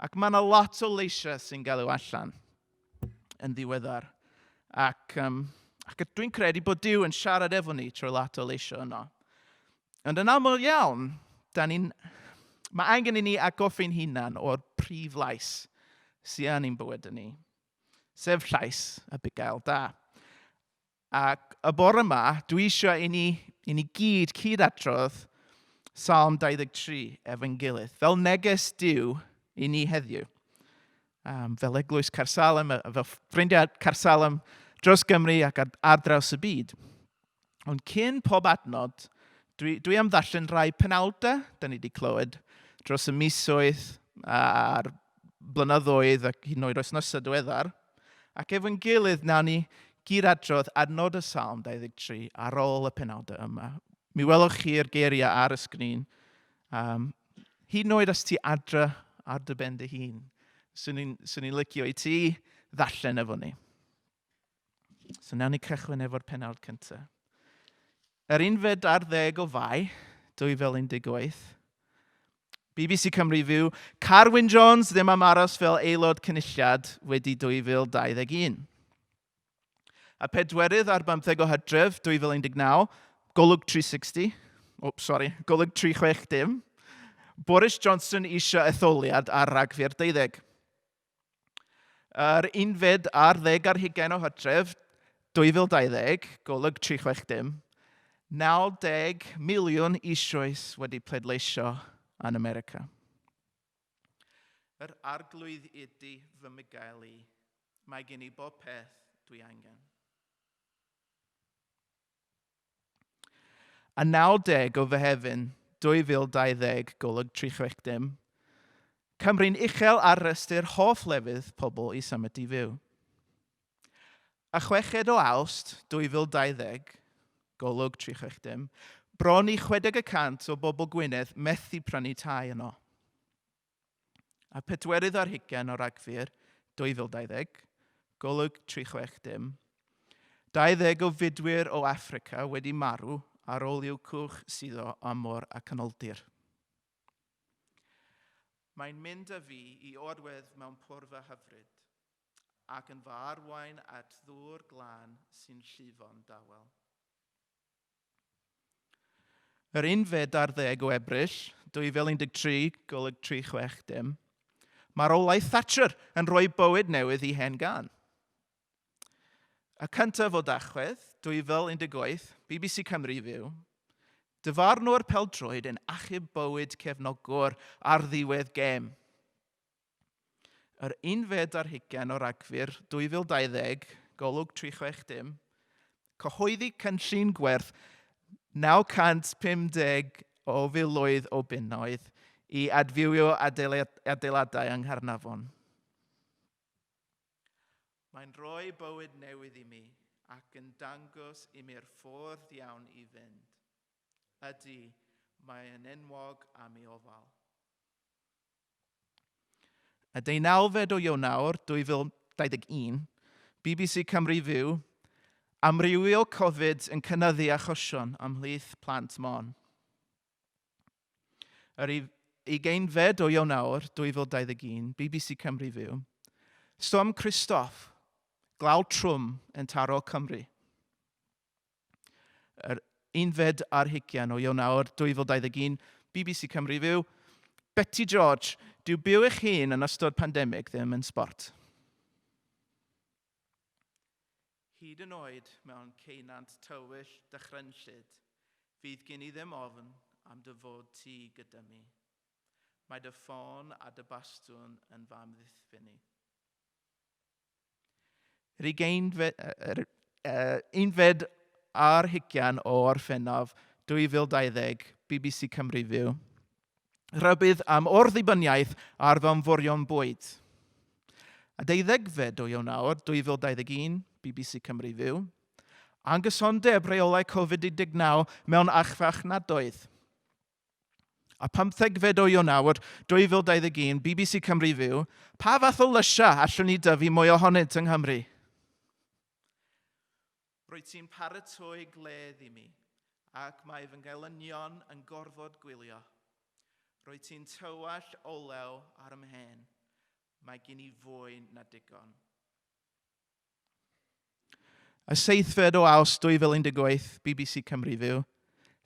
Ac mae yna lot o leisiau sy'n galw allan yn ddiweddar. Ac, um, ac dwi'n credu bod Duw yn siarad efo ni trwy lot o leisiau yno. Ond yn aml iawn, da ni'n, mae angen i ni atgoffi'n hunan o'r prif lais sy'n yn ein bywyd ni, sef llais y bugail da. Ac y bore yma, dwi eisiau i ni, i ni gyd cyd-adrodd Salm 23 efo'n gilydd, fel neges Duw i ni heddiw. Um, fel eglwys Caersalem, fel ffrindiau Caersalem dros Gymru ac ar, ar draws y byd. Ond cyn pob adnod, dwi, dwi am ddarllen rhai penawdau da ni wedi clywed dros y misoedd a'r blynyddoedd ac hyd yn oed wythnosau diweddar. Ac efo'n gilydd, nawn ni gyd-adrodd adnod y Salm 23 ar ôl y penawdau yma. Mi welwch chi'r geiriau ar y sgrin. Um, hyd yn oed os ti adre ar dy ben dy hun, swn i'n swn licio i ti ddarllen efo ni. So nawn ni cychwyn efo'r penawd cyntaf. Yr unfed ar ddeg o Fai 2018, BBC Cymru Fyw, Carwyn Jones ddim am aros fel aelod cynulliad wedi 2021. A pedwerydd ar bymtheg o Hydref 2019, Golwg 360, oh, sorry, Golwg 360, Boris Johnson eisiau etholiad ar Ragfyr 12. Yr unfed ar ddeg ar hugain o Hydref 2020, golwg 360, 90 miliwn eisoes wedi pleidleisio yn America. Yr arglwydd ydy fy mugail i, mae gen i bob peth dwi angen. A 90 o Fehefin 2020 golwg 360, Cymru'n uchel ar restr hoff lefydd pobl i symud i fyw. A chweched o Awst 2020, golwg 360, bron i 60 y cant o bobl Gwynedd methu prynu tai yno. A pedwerydd ar hugain o Ragfyr 2020, golwg 360, 20 o fudwyr o Affrica wedi marw ar ôl i'w cwch suddo am môr a canoldir. Mae'n mynd â fi i orwedd mewn porfa hyfryd ac yn fy arwain at ddŵr glân sy'n llifo'n dawel. Yr unfed ar ddeg o Ebrill 2013, golwg 360, marwolaeth Thatcher yn rhoi bywyd newydd i hen gân. Y cyntaf o Dachwedd 2018, BBC Cymru Fyw, dyfarnwr peldroed yn achub bywyd cefnogwr ar ddiwedd gêm. Yr unfed ar hugain o Ragfyr 2020, golwg 360, cyhoeddi cynllun gwerth 950 o filoedd o bunnoedd i adfywio adeiladau yng Nghaernarfon. Mae'n rhoi bywyd newydd i mi ac yn dangos i mi'r ffordd iawn i fynd. Ydy, mae yn enwog am ei ofal. Y deunawfed o Ionawr 2021, BBC Cymru Fyw, amrywio Covid yn cynyddu achosion ymhlith plant Môn. Yr ugeinfed o Ionawr 2021, BBC Cymru Fyw, Storm Christoph, glaw trwm yn taro Cymru. Yr unfed ar hugain o Ionawr 2021, BBC Cymru Fyw, Betty George, dyw byw eich hun yn ystod pandemig ddim yn sbort. Hyd yn oed mewn ceunant tywyll dychrynllyd, fydd gen i ddim ofn am dy fod ti gyda mi. Mae dy ffôn a dy bastwn yn fy amddiffyn i. Yr ugeinfed, yr, uh, unfed ar hugian o Orffennaf 2020, BBC Cymru Fyw. Rhybudd am orddibyniaeth ar fewnforion bwyd. A deuddegfed o Ionawr 2021, BBC Cymru Fyw. Angysondeb rheolau Covid-19 mewn archfarchnadoedd. A pymthegfed o Ionawr 2021, BBC Cymru Fyw, pa fath o lysiau allwn ni dyfu mwy ohonynt yng Nghymru? Rwyt ti'n paratoi gledd i mi, ac mae fy ngelynion yn gorfod gwylio. Rwyt ti'n tywallt olew ar 'y mhen. Mae gen i fwy na digon. Y seithfed o Awst 2018, BBC Cymru Fyw.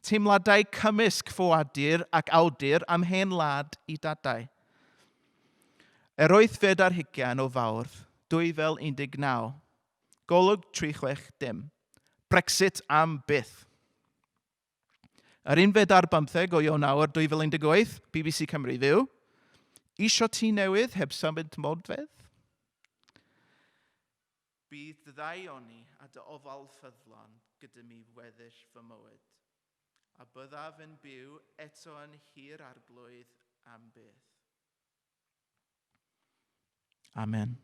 Teimladau cymysg ffoadur ac awdur am hen wlad i dadau. Yr wythfed ar hugain o Fawrth 2019, Golwg 360, Brexit am byth. Yr unfed ar bymtheg o Ionawr 2018, BBC Cymru Fyw. Isio tŷ newydd heb symud modfedd? Bydd dy ddaioni a dy ofal ffyddlon gyda mi weddill fy mywyd, a byddaf yn byw eto yn nhŷ'r Arglwydd am byth. Amen.